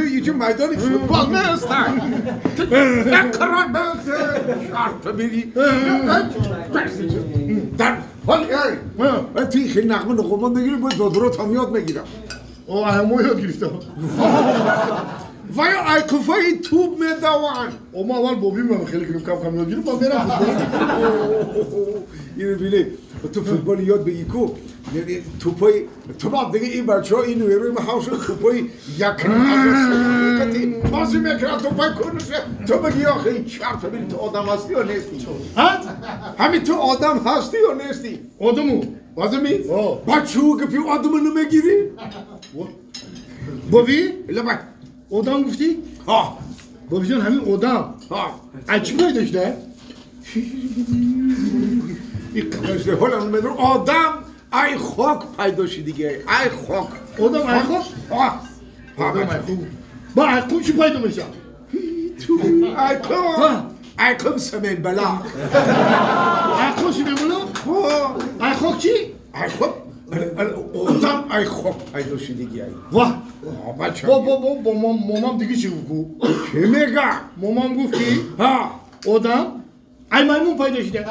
اینجا میدان فوتبال نیست. نکران شرط میری در حال توی خیلی نغمه نقومان بگیری باید دادرات هم یاد میگیرم. او همو یاد گرفتم. و یا ایقفای توب میدوان. او ما اول بابی من خیلی کنیم کم کم یاد گیرم با برم فوتبال. اینو بینه تو فوتبال یاد بگی کو توپای تمام دیگه این بچه ها این روی ما هاوشون توپای یک نیم بازی میکنن توپای کنشه تو بگی آخه این چرت بینی تو آدم هستی یا نیستی؟ همین تو آدم هستی یا نیستی؟ آدمو آدمی؟ بچه ها گفی آدمو نمیگیری؟ بابی؟ لبک آدم گفتی؟ ها بابی جان همین آدم از چی پیدا شده؟ این آدم ای خاک پیدا شد دیگه ای خاک آدم ای خاک؟ آدم ای خاک با ای خاک چی پیدا میشه؟ تو ای خاک ای خاک سمین بلا ای خاک سمین بلا؟ ای خاک چی؟ ای خاک آدم ای خاک پیدا شد دیگه واه بچه با با با مامام دیگه چی گفت؟ چی میگه؟ مامام گفت که آدم ای میمون پیدا شده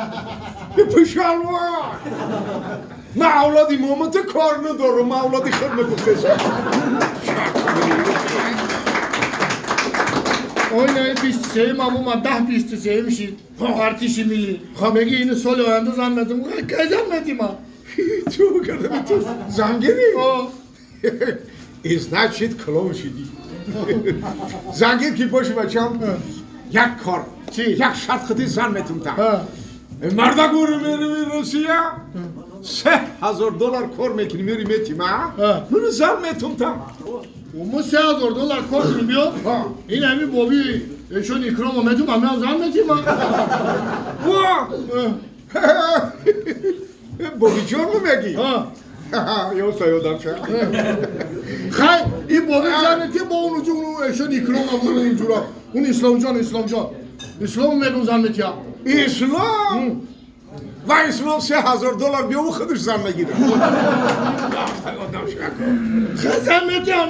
پشلوار من اولادی ماما تو کار ندارم من اولادی خود میگفته آینه 23 ماما من 10 23 میشید ارتشی میلی میگه اینو سال آینده زن میدم کی زن میدی ما تو کردم تو زنگیری и значит клоун شدی زنگیر کی باشی بچم یک کار یک شرط خودی زن میتونم تا مردا گوری میری روسیه $3000 کار میکنی میری میتی ما منو زن میتونم تا ما $3000 کار کنیم بیا این همین بابی ایشون اکرام آمدیم همه هم زن میتیم ما بابی جان میگی؟ یا سیادم چه؟ خیلی این بابی زن میتیم با اون اونجا ایشون اکرام آمدیم اینجورا اون اسلام جان اسلام جان اسلام میگم زن میتیم اسلام؟ و اسلام $3000 بیا و خودش زن میگیره. خیلی زن میتیم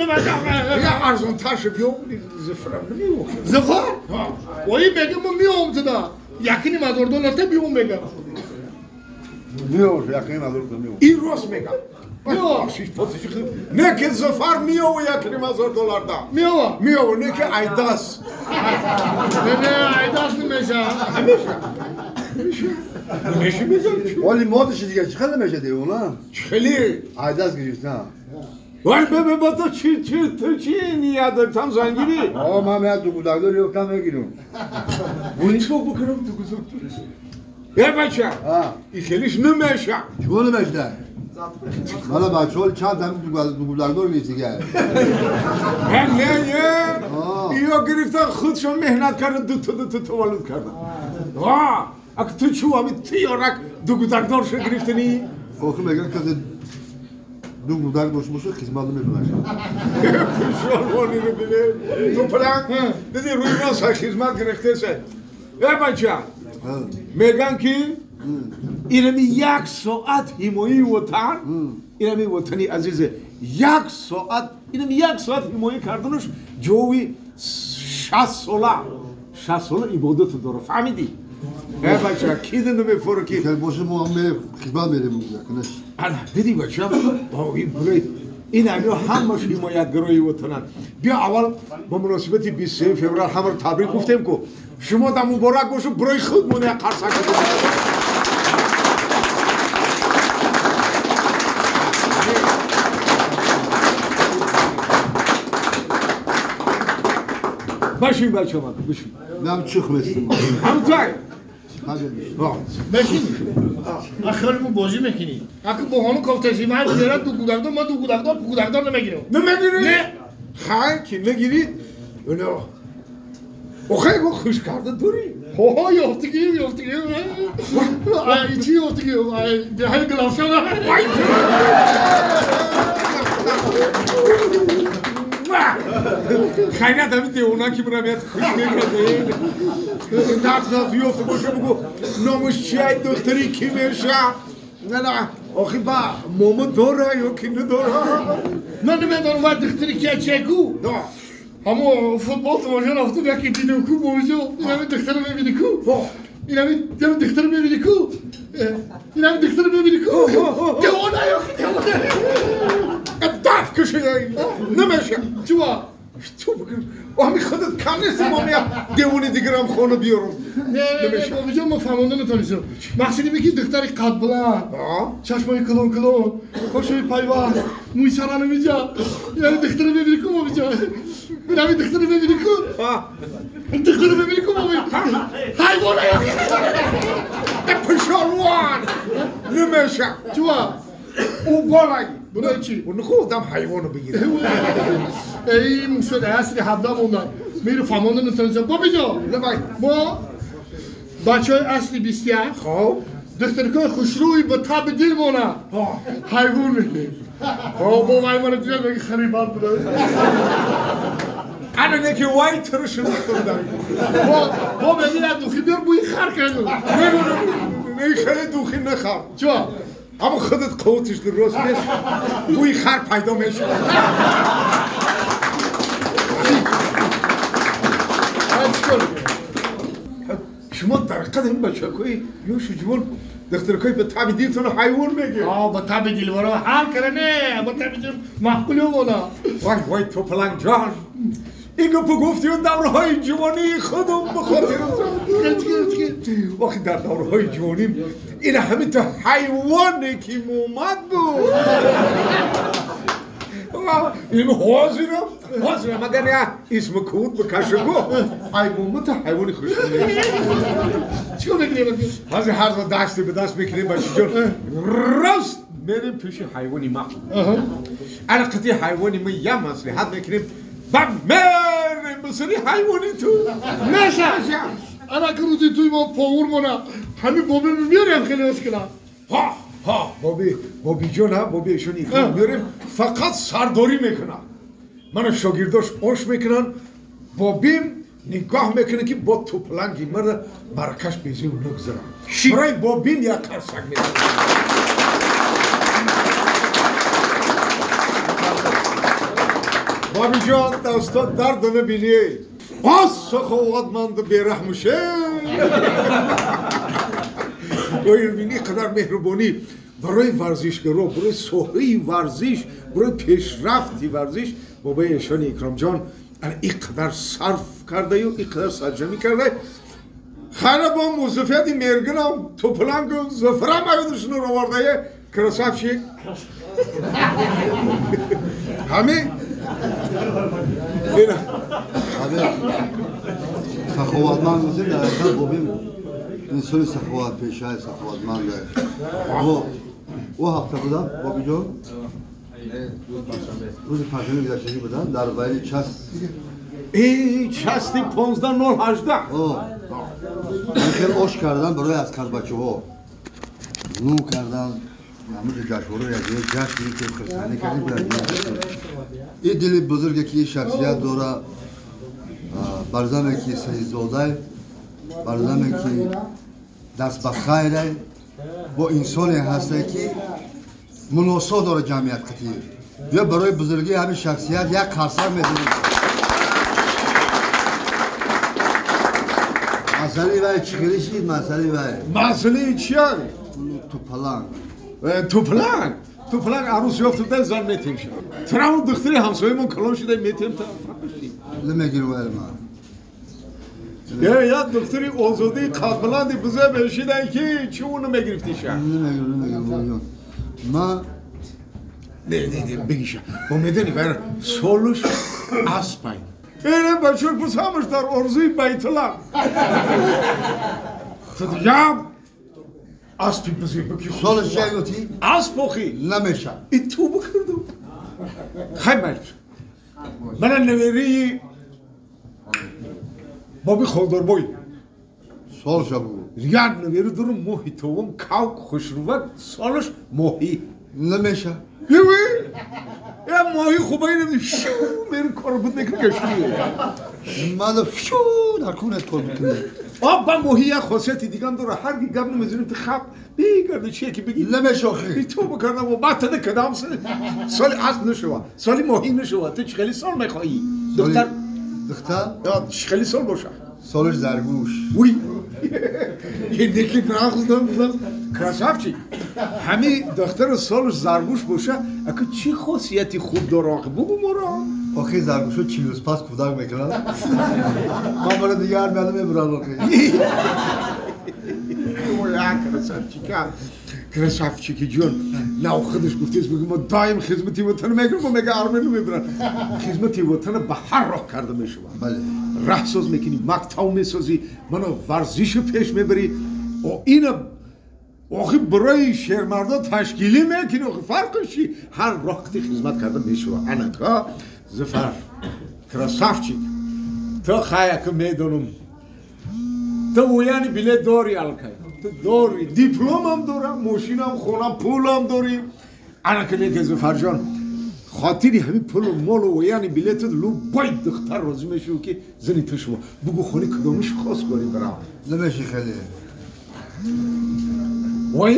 یا ارزان ترش بیا زفرم نمیو زفر؟ و این میگه ما میام تدا $1.5 تا بیام میگم میام $1.5 میام این راست میگم نه که زفر میام و $1.5 دا میام میام نه که ایداس نه نه ایداس نمیشه نمیشه نمیشه میگم ولی مادش دیگه چه خیلی میشه دیگه اونا خیلی ایداس گرفتن وای بابا با تو چی چی تو چی نیت داری تام زنگیری آقا من میاد دو گوداگدار یفتم میگیرم ولی تو بکنم دو گوداگدار ای بچه این خیلیش نمیشه چون نمیشه مالا بچه چند هم دو گوداگدار نیست دیگه نه نه اینا گرفتن خودشون مهنت کردن دو تا دو تا تولد کردن واه اگه تو چو همین تیارک دو گوداگدار شو گرفتنی آخه میگن که دو گوداگ داشته باشه خدمت نمیکنه شلوانی رو بله تو پلنگ دیدی روی راست خدمت گرفته سه ای بچه میگن که اینمی یک ساعت حمایه وطن اینمی وطنی عزیزه یک ساعت اینمی یک ساعت حمایه کردنش جوی 60 ساله 60 ساله عبادت داره فهمیدی؟ ای بچه کی دنده میفوره که باشه ما هم خدمت میریم دیدی بچه این برای این همه همش حمایتگرای وطنن بیا اول با مناسبت 23 فوریه همه رو تبریک گفتیم که شما در مبارک باشه برای خودمون یک قرصک بشین بچه من بشین من چخ بستم همونطور بشین آخرمون بازی میکنی اگه با هانو کافتشی من دیرم دو گوداگدار ما دو گوداگدار گوداگدار نمیگیرم نمیگیری؟ نه خیر که نگیری اونا آخه گو خوش کرده دوری ها یافتگی یافتگی ای چی یافتگی ای دهن گلافشان خیلی همین دیوانه که برم یاد خوش میکرده نفس نفس یافته باشه بگو نامش چیه دختری کی میشه نه نه آخه با مومو داره یا کی نداره؟ من نمیدونم باید دختری که چکو همون فوتبال تماشا رفتم یکی دیدم کو بابیجان این همین دختر رو میبینی کو این همین دختر رو میبینی کو این همین دختر رو میبینی کو دیوانه یا دیوانه دف کشیده نمیشه چوا تو بکن همین خودت کم نیستی ما میام دیوونه دیگرم خانه بیارم نه نه بابیجان ما فهمونده نتونستم مقصدی میگی دختری قد بلند چشمای کلون کلون خوشوی پیوند موی سرانه میجا این همین دختر رو میبینی کو بابیجان این همین دختر رو میبینی کو دختر رو میبینی کو بابی حیوانه پشالوان نمیشه چوا او بالایی برای چی؟ اون خودم حیوانو بگیره ای موسیقی اصلی 17 موندن میره فهمونده نتونستم بابی جان ما بچه های اصلی 21 خب دخترکای خوشروی با تب دل مونه حیوان میگه خب با حیوان دیدم میگه خریبات بوده انا نکی وای ترش نختم با بگی دوخی بیار بوی خر کردم نه نه نه خیلی دوخی نخواه چرا؟ اما خودت قوتش درست نیست بوی خر پیدا میشه شما در قد این بچه‌های یوش جوان دخترکای به تابع دیلتون حیوان میگه آه به تابع دیل برو حال کرده نه به تابع دیل معقولی بوده وای وای تو پلنگ جان این گپو گفتی اون دورهای جوانی خودم به خاطر وقتی در دورهای جوانیم این همین تا حیوانی که مومد بود این حاضرم اگر نه اسم کود بکشه گو ای مومد تا حیوانی خوش نیست چیکار میکنیم؟ حاضر هر دو دستی به دست میکنیم بچه جان راست میریم پیش حیوانی ما انا قطعی حیوانی ما یه مصلحت میکنیم و میریم بسری حیوانی تو میشه انا که روزی توی ما پاور مونه همین بابی میاریم خیلی مشکله ها ها بابی جان ها بابی ایشون ایکرام میاریم فقط سرداری میکنن من شاگرداش آش میکنن بابیم نگاه میکنه که با توپلنگی مرد مرکش بیزی و نگذرم برای بابیم یک قرصک میزنم بابی جان دستا درد نبینی باز سخاوتمند بیرحم شه باید بینی قدر مهربانی برای ورزشگرا برای ساحه ورزش برای پیشرفتی ورزش بابای ایشان اکرام جان اینقدر صرف کرده و اینقدر سرجمی کرده خیلی با موظفیت مرگنم توپلنگ و زفرم ایدشون رو آورده کراسافچیک همه سخاوتمند بودیم در حقیقت بابیم انسان سخاوت پیشه سخاوتمنده او هفته بودم بابی جان روز پنجشنبه گذشتگی بودم در ولی چست ای چستی 15/018 من خیلی آش کردم برای از بچه ها نون کردم همون جشنواره یک جشنی که خرسندی کردیم این دل بزرگی که شخصیت داره برزمه که سیدزاده برزمه که دست به خیره با انسانی هسته که مناسب داره جمعیت قطعی یا برای بزرگی همین شخصیت یک قرصر میزنیم مسئله وای چی خیلی شید مسئله وای مسئله چیه؟ توپلنگ توپلنگ توپلنگ عروس یافتم زن میتیم شد ترام دختری همسایمون کلون شده میتیم تا نمیگیرم من یا دختری آزادی قد بلندی بزه بشیدن که چی اونو میگرفتی شد نمیگیرم من نه نه نه بگیشه با میدونی بر سالش اسپای اینه بچه پس همش در آرزوی بیتلا تو اسپی بزرگ بکی سالش چه گفتی؟ اسب آخی نمیشه این تو بکردم خیلی مالک من نویری بابی خالدار بای سالش بگو یاد نویری درم ماهی توم کاک خوشروک سالش ماهی نمیشه یوی یه ماهی خوبه اینه شو میره کار بود میکنه کشتی من شو در کونت کار بود آب با ماهی خاصیت دیگه هم داره هر کی گپ نمیزنیم تو خب بیگرده چیه که بگی نمیشه آخه تو بکردم و بعد تده کدام سال اصل نشوه سالی ماهی نشوه تو خیلی سال میخوایی دختر دختر خیلی سال باشه سالش زرگوش وی این دیگه ناخذ نمی‌ذارم красавчик همه دختر سالش زرگوش باشه اگه چی خاصیتی خوب داره آخه بگو مرا آخه زرگوشو 40 روز پس کودک میکنن من برای دیگه هر مردم میبرن آخه красавчики جون نه خودش گفته است بگو ما دایم خدمتی وطن میکنیم و میگه آرمین میبرن خدمتی وطن به هر راه کرده میشود بله راه ساز میکنی مکتب میسازی منو ورزش پیش میبری و اینا آخه برای شیرمردا تشکیلی میکنی آخه فرقش چی هر راه خدمت کرده میشود انکا زفر красавчик تو خیلی میدونم تو ویانی بلیط داری الکی تو داری دیپلم هم دارم ماشینم خونم پولم داری انا که میگه زفر جان خاطری همین پول و مال و یعنی بلیط لو باید دختر راضی میشه که زنی تو شما بگو خونه کدامش خواستگاری برم نمیشه خیلی وای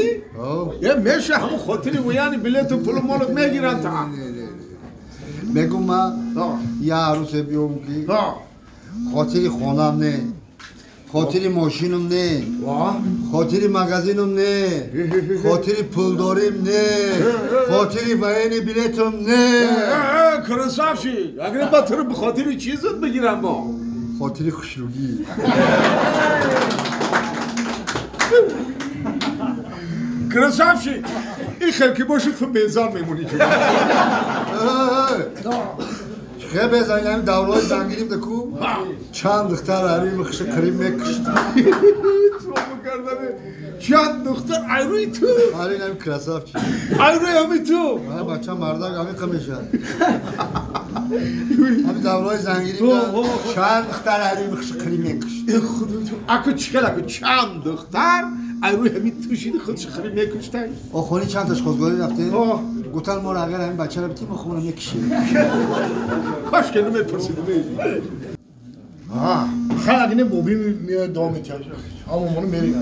یه میشه همون خاطری و یعنی بلیط و پول و مالت میگیرن تا میگم من یه عروس بیام که خاطری خونم نه خاطری ماشینم نه خاطری مغازینم نه خاطری پولداریم نه خاطری وینی بلیتم نه красавчик اگر با تو رو به خاطر چیزت بگیرم ما خاطری خوشرویی красавчик این خیلی که باشه تو بیزار میمونی که خیلی بزنیم همین دورهای زنگیریم دکو چند دختر عروی مخشه قریب میکشت تو بکردنه چند دختر عروی تو آره این همین красавчик عروی همین تو بچه مردک همین قمیشه همین دورهای زنگیریم چند دختر عروی مخشه قریب میکشت خدا تو اکو چکل اکو چند دختر عروی همین توشید خودش قریب میکشتن آخونی چند تاش خواستگاری رفته گفتن ما رو اگر همین بچه رو بتیم ما خونه میکشیم کاش که نمیپرسیدم خیلی اگه بوبی میاد دام میتیم همون مونو میریم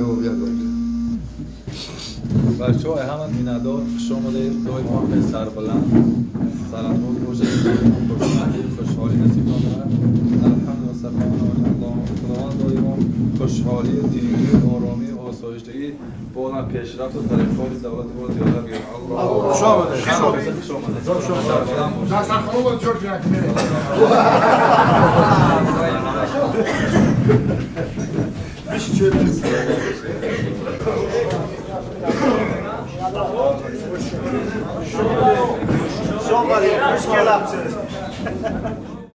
بچه های همه مینادار خوش آمده دایما به سر بلند سرافراز باشید خوشبختی خوشحالی نصیبتان دارد الحمد و سبحان خداوند دایما خوشحالی دینی آرامی آسایشتگی بالا پیشرفت و ترقیات دولت ما رو زیادتر بیاره. الله خوش آمده خوش آمده خوش آمده دسترخوان باید جور کنه خوش آمدید خوش گلم.